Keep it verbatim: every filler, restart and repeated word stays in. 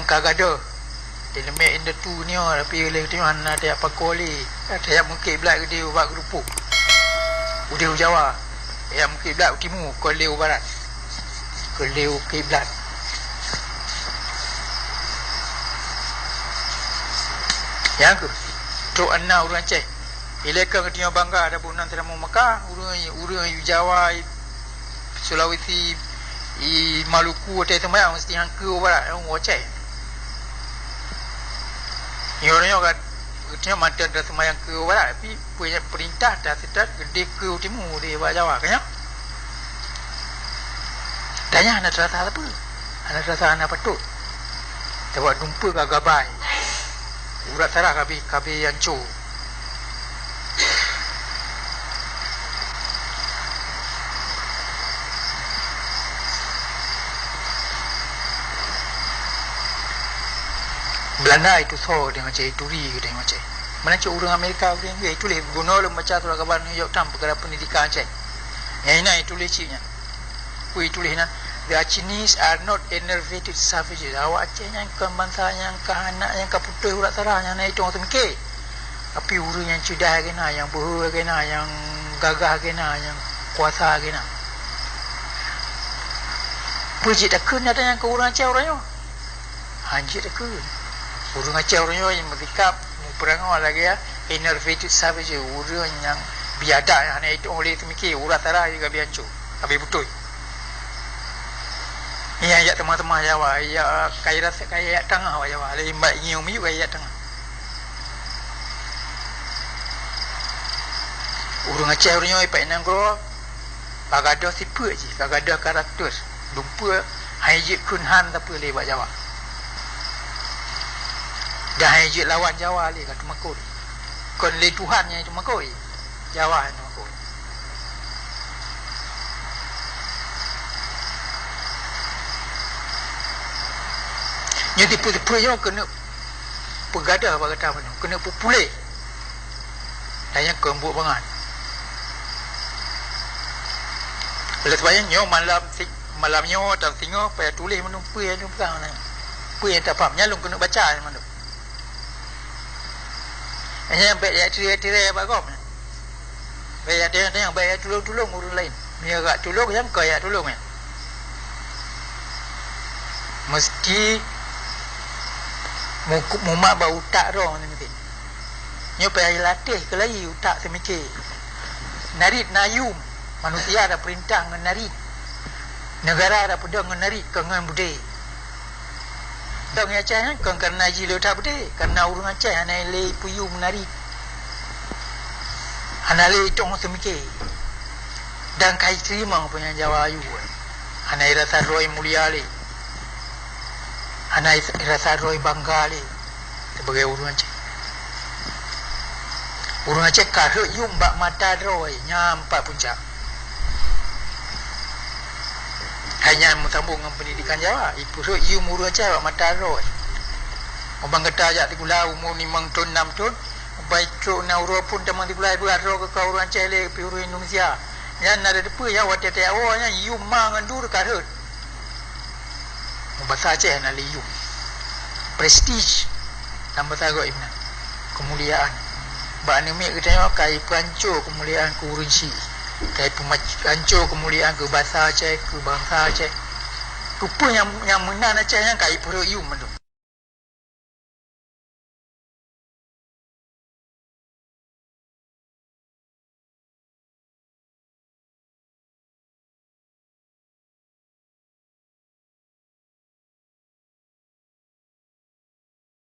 ka gadôh. Di leumeh indatu nyoe, tapi lé teungoh hana tajak pakoe lé, tajak meukiblat keudeh ubak geurupuk. Udeh u Jawa, tajak meukiblat u timu, kon lé u barat. Kon lé u kiblat. Nyang keuh, trok na ureuëng Aceh. Ilée ka geutanyoe bangga ada bunoe teurimong Mekah, ureuëng, ureuëng Jawa, Sulawesi, i Maluku, watée seumayang meusti han keu u barat, u Aceh. Nyoe, nyoe kan, geutanyoe mantong taseumayang keu u barat, tapi peue nyang peurintah taseutôt geudeh keu u timu, di bak Jawa, kan nyoe? Tanyoe hana teurasa sapeue, hana teurasa hana patôt. Sabab dumpeue ka gabai. Urat sara ka bi, ka bi anco. Belanda itu so deungon Aceh, ituri deungon Aceh. Mana cok ureuëng Amerika, ureuëng Inggris, ituléh, bunoe lôn baca surat kabar New York Times peukara peundidikan Aceh. Nyang inan ituléh cit nyan. Kui tuléh na, "The Achinese are not enervated savages." Awak Aceh nyan kon bansa nyang ka hana, nyang ka putôh urat sara, nyang na itong teumike. Tapi ureuëng nyang ceudah kena, nyang beuhe kena, nyang gagah kena, nyang kuasa kena. Peue jeuet takheun nyata nyang keu ureuëng Aceh uroe nyoe? Hanjeuet takheun. Ureuëng Aceh uroe nyoe nyang meusikap, meupeurangau lagée enervated savages, ureuëng nyang biadab, nyang hana itong lé teumike, urat sara jih ka bi anco, ka bi putôh. Nyan jak teuma-teuma Jawa, jak kayée rasa, kayée jak tangah bak Jawa. Lé imbak ngieng miyueb kayée jak tangah. Ureuëng Aceh ureuëng nyoe ipak inong keudroe, ka gadôh sifeuet jih, ka gadôh karakter. Dumpeue hai jeuet kheun han sapeue lé bak Jawa. Dan hai jeuet lawan Jawa lé ka teumakot. Kon lé Tuhan nyang teumakot, Jawa nyang teumakot. Nyoe tipu-tipu nyoe keuneuk peugadah bak gata meunyoe, keuneuk peupuléh. Dan nyang keu buet bangai. Oleh sebab nyan, nyoe malam si-, malam nyoe dan singoh payah tuléh meunyoe peue nyang peugah nyan. Peue nyang tapaham, nyan lôn keuneuk baca nyan mandum. Nyan bék jak tirée-tirée bak gob nyan. Bék jak tanyong-tanyong, bék jak tulông-tulông ureuëng laén. Meunyoe jak tulông, nyang keu jak tulông nyan. Meusti mu-, mumat bak utak droe nyan meusti. Nyoe payah jilatéh keulayi utak teumike. Narit na yuem, manusia tapeurintah ngon narit. Neugara tapeudong ngon narit, kon ngon beudé. Dong Aceh nyan kon kareuna jih le that beudé, kareuna ureuëng Aceh hana lé peuyuem narit. Hana lé itong teumike. Dan ka jiteurimong peue nyang Jawa yue. Hana jirasa droe mulia lé. Hana jirasa droe bangga lé sibagai ureuëng Aceh. Ureuëng Aceh ka rhot yuem bak mata droe, nyan pat puncak. Hai nyan meusambông ngon peundidikan Jawa, ipeurhot yuem ureuëng Aceh bak mata droe. Ubang gata jak sikula umu limong thon, nam thon, ubak trok na uroe phon tamong sikula, ipeugah droe keu ureuëng Aceh lé pih ureuëng Indonesia. Nyan na teupeue nyan watée tajak woe nyan yuem ma ngon dum ka rhot. Basa Aceh na liyuem. Prestige. Lam basa gob iman. Keumuliaan. Bak aneuk miet geutanyoe ka ipeuhanco keumuliaan keu ureuëng Syiek. Ka ipeuhanco keumuliaan keu basa Aceh, keu bansa Aceh. Keu peue nyang, nyang meunan Aceh nyan ka ipeurhot yuem mandum.